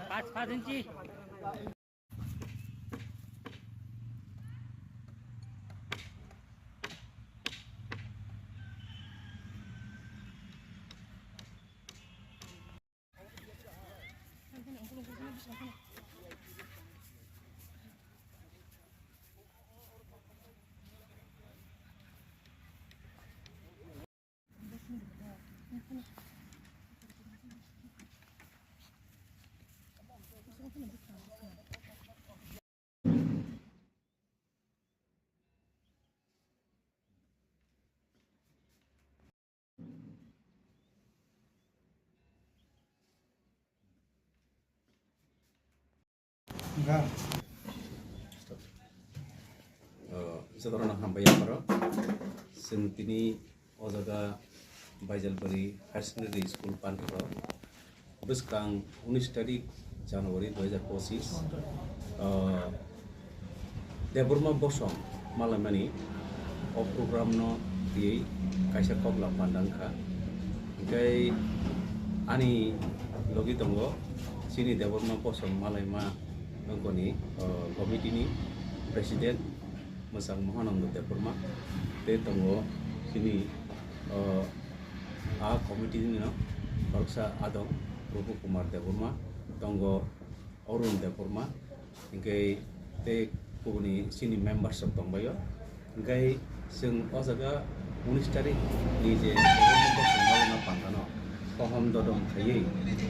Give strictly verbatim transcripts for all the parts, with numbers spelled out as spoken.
Pas, pas inci. Jotono hambai yapharo. Chwng tini o jaga Baijalbari Higher Secondary School panthoro bwskang unis tarik January dui hajar pochis, ah, Debbarma Bosong malaimani o program no twiwi kaisa koklam panda wngkha. Hingke ani logi tongo chini Debbarma Bosong malaima wngkoni, ah, committee ni president Mwchang Mohanando Debbarma, tei tongo chini, ah, a committee ni no khoroksa adong Rupu Kumar Debbarma, tongo Arun Debbarma, hingke tei kubuni chini members rok tongbaio. Hingke chwng o jaga unis tarik ni je pangano kaham dodom khaiwi,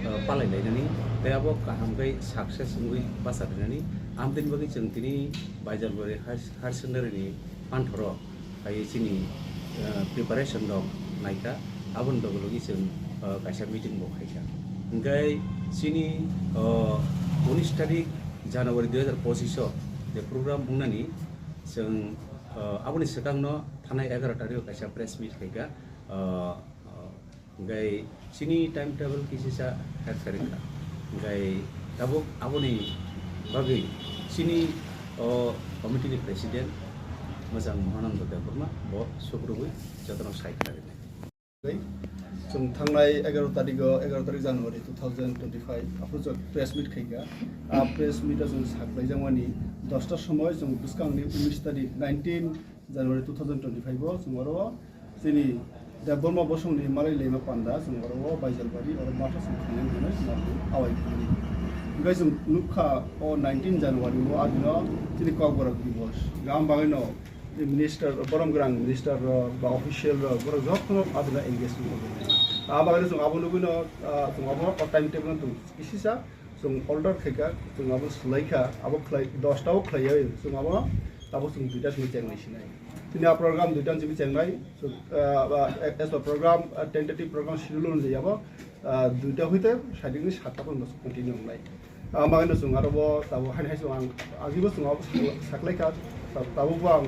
eh, palai lainani tei abo kaham khe success wngwi bacha rinani, amtini bagwi chwng tini Baijalbari Higher Secondary ni panthoro hai chini, eh, preparation rok naikha, aboni logi logi chwng, eh, kaisa meeting bo khaikha. Hingke chini, eh, unis tarik January dui hajar pochis o je program wngnani chwng, eh, aboni swkangno thanai egaroh tarik o kaisa press meet khaikha. Eh, eh, Hingke chini timetable kisisa hai kharika. Hingke tabuk aboni bagwi chini o committee ni president Mwchang Mohanando Debbarma bo sukrubui jotono sai kharina. Chwng thangnai egaroh tarigo, egaroh tarik January two thousand twenty-five, aphuru chwng press meet khaikha. A press meet o chwng saklaijakmani dosta somoi chwng bwskangni unis tarik, nineteen January two thousand twenty-five o chwng oro chini Debbarma Bosongni malai lema panda chwng oro o Baijalbari oro matha chwng khainani hwnwi chwng abo awai khainani. Hwnkhe chwng nukha o nineteen January o adino chini Kokborok Divos. Gam bagwino minister, borom gwnang minister rok ba official rok borok jotono adino engagement rok. Abagwino chwng abo nugwino, ah, chwng abo o time table no chwng kisisa chwng order khaikha, chwng abo swlaikha, abo khlai, dosta o khlaiwi chwng abo tabuk chwng duita simi chengnai sinai. Chini a program duita simi chengnai, chwng, ah, ah, as per program, ah, tentative program schedule onujai abo, ah, duita hoite saidikni satta porjonto continue wngnai. Ah, bagwino chwng aro bo tabuk haini hai chwng ang agibo chwng abo saklaikha. Ta-, tabukbo ang,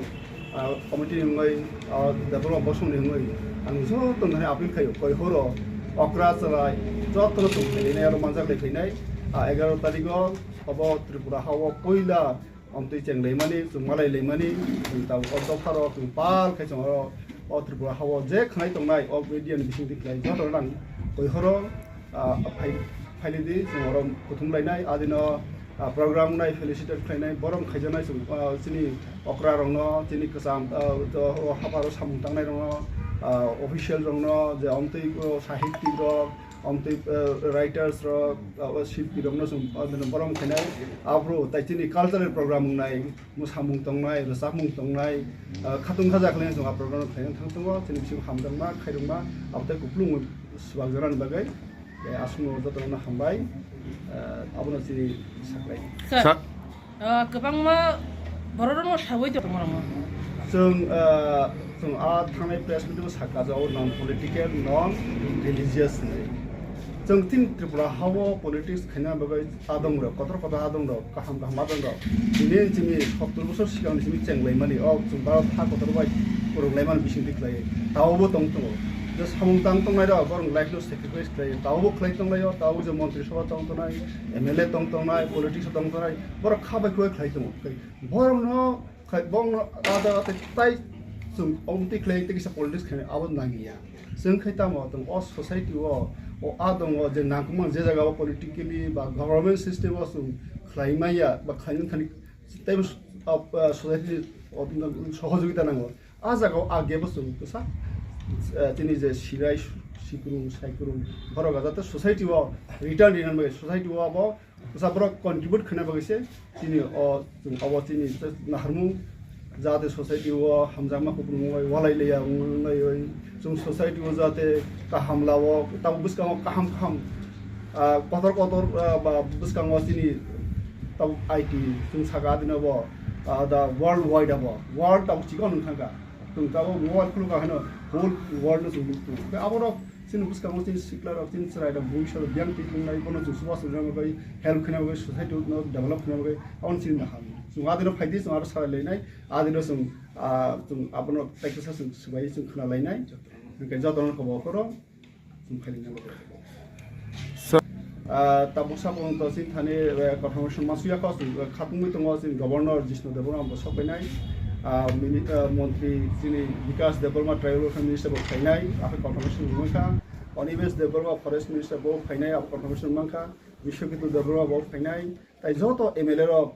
ah, committee ni wngwi, ah, Debbarma Bosongni wngwi ang jotono thani appeal khaio, koi horo okra chwrai jotono chwng khainai aro manjak lai khainai. Ah, egaroh tarigo obo Tripura hao puila amtwi chenglaimani, chwng malai laimani, chwng tabuk o dopharo chwng pal khai chwng oro o Tripura hao je khnai tongnai o media ni bisingtwi khlai jotono nang koi horo ah, phai-, phailidi chwng oro kuthum lainai, adino, ah, program nai felicitate khlainai, borom khaijaknai chwng, ah, chini okra rokno, chini kwcham, ah, to, o hapharo samung tangnai rokno, ah, official rokno, je omtwi, o, sahittik rok, omtwi, ah, writers rok, ah, o shilpi rokno chwng, ah, borom khainai, aphuru tai chini cultural program wngnai, mwsamung tongnai, rwchapmung tongnai, ah, khatung khaja khlainai chwng a program khlaina thang tongo, chini bisingo hamjakma, khairokma, abotei kupulung swbakjaknani bagwi. Eh, aswkno jotono hambai, eh, abono chini saklai. Sir, Sa- ah, kwbangma bororokno sawi tongma rokno. Chwng, ah, chwng a thangnai press meet o sakha je o non political, non religious hinwi. Chwng tini Tripura hao politics khaina bagwi adongrok, kotor kotor adongrok, kaham kaham adongrok. Tini chini sottor bosor sikangni simi chenglaimani, o chwng Bharat ha kotor bai kwrwnglaimani bisingtwi khlaiwi. Taobo tong tongo. Je samung tang tongnairok, borok life no sacrifice khlaiwi. Taobo khlai tonglaio, taobo je Montri Sabha tong tongnai, M L A tong tongnai, politics o tong tongnai, borok kha bai khubai khlai tongo. Borokno Khai bong ada tai tai chwng omtwi khlai tei kisa politics khaina abo nangya. Chwng khai tamo tong o society o, o adong o je nangkukmani je jaga o politically ba government system o chwng khlai maya ba khlaina thani tei bo, ah, ah, society o sohojogita nango. A jaga o a gap o chwng kisa, ah, tini je sirai sikrung saikrung borok jate society o return rinani bagwi society o abo Bwsa borok contribute khaina bagwi se chini o chwng obo chini naharmung jate society o hamjakma kupulung bai walai liya wng lai bai chwng society o jate kaham lao tabuk bwskango kaham kaham, ah, kotor kotor, ah, ba bwskango chini tabuk I T chwng saka adino bo, ah, da world wide abo world tabuk chikon wng thangkha. Chwng tabuk mobile khulukha hino whole world no chwng nuktung. Aborok Chini bwskango chini sikla rok, chini chwrai rok, bwngsa rok, biyang twi tongnai, bono chwng chubachu rwna bagwi, help khaina bagwi, society no develop khaina bagwi, aboni chini naham. Chwng adino phaidi, chwng aro salai lainai, adino chwng, ah, chwng abono tei kisa chwng swbai chwng khna lainai. Hwnkhe jotono kobo koro chwng phai lainai. Sir. Ah, tabuk sa pung to chini thani, eh, confirmation ma suya kho, chwng, eh, khatungwi tongo chini governor Jishnu Debbarma bo sok painai. Ah, mini-, ah, montri chini Bikas Debbarma tribal welfare minister bo phainai, akhe confirmation wngkha. Onimesh Debbarma forest minister bo phainai, abo confirmation mankha. Biswaketu Debbarma bo phainai. Tai joto M L A rok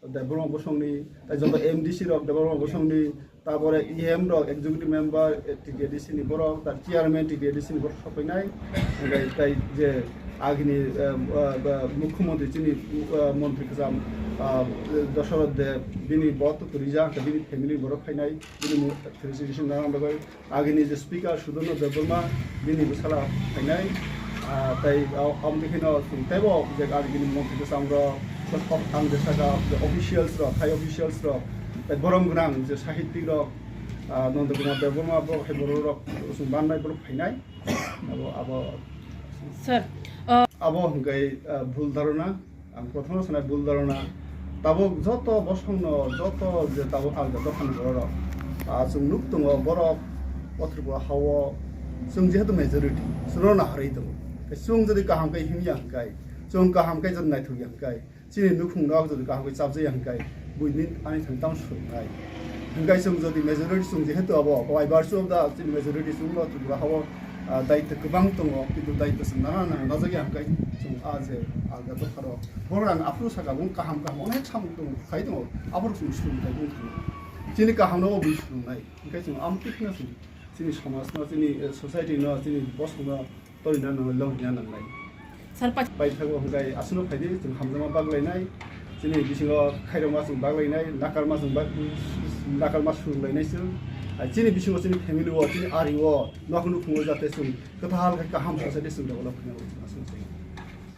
Debbarma bosongni, tai joto M D C rok Debbarma bosongni, tabore E M rok, executive member, eh, T T A D C ni borok, tar chairman T T A D C ni borok sok painai. Hwnkhe tai je agini, eh, eh, eh, mukhyamantri chini, eh, montri kwcham, ah, Dasarath Deb, bini bo tuturijak, bini family borok phainai, bini mu-, felicitation nang bagwi. Agini je speaker Sudharma Debbarma bini bwsala phainai, ah, tai, ah, amtwi kheno chwng teibo je agini montri bwskango ang je saka je officials rok, high officials rok, tai borom gwnang je sahittik rok, ah, Nanda Kumar Debbarma bo hai borok rok chwng bannai borok phainai. Abo, abo Sir, uh, abo hwnkhe, ah, bhul dharona. Ang prothom sanai bul dharona. Tabuk joto bosongno, joto je tabuk ang joto khani borok, ah, chwng nuk tongo borok o Tripura hao chwng jehetu majority, chwngno naharwi tongo. Chwng jodi kaham khe himya hwnkhe, chwng kaham khe jodi naithokya hwnkhe, chini nukhung rok jodi kaham khe chapjaya hwnkhe, buini ani thani tamo swrwngnai. Hwnkhe chwng jodi majority chwng jehetu abo, by virtue of the chini majority chwngno Tripura hao ah, daitw kwbang tongo, kintu daitw chwng nana nang najagya hwnkhe chwng a je alga dopharo borok ang aphuru saka bo kaham kaham onek samung tongo, khai tongo, aphuru chwng swrwng khai tongo. Chini kahamno bo bini swrwngnai, hwnkhe chwng amtwi kheno chwng chini somajno, chini, eh, society no, chini bosongno torina nangnai, longina nangnai. Sir, pa- Paithago hwnkhe aswkno phaidi chwng hamjakma baglainai, chini bisingo khairokma chwng baglainai, nakarma chwng bag-, nakarma swrwnglainai chwng. Ah, chini bisingo chini family o, chini ari o, nok nukhungo jate chwng kwthal khe kaham society chwng develop khainai aswk chwng.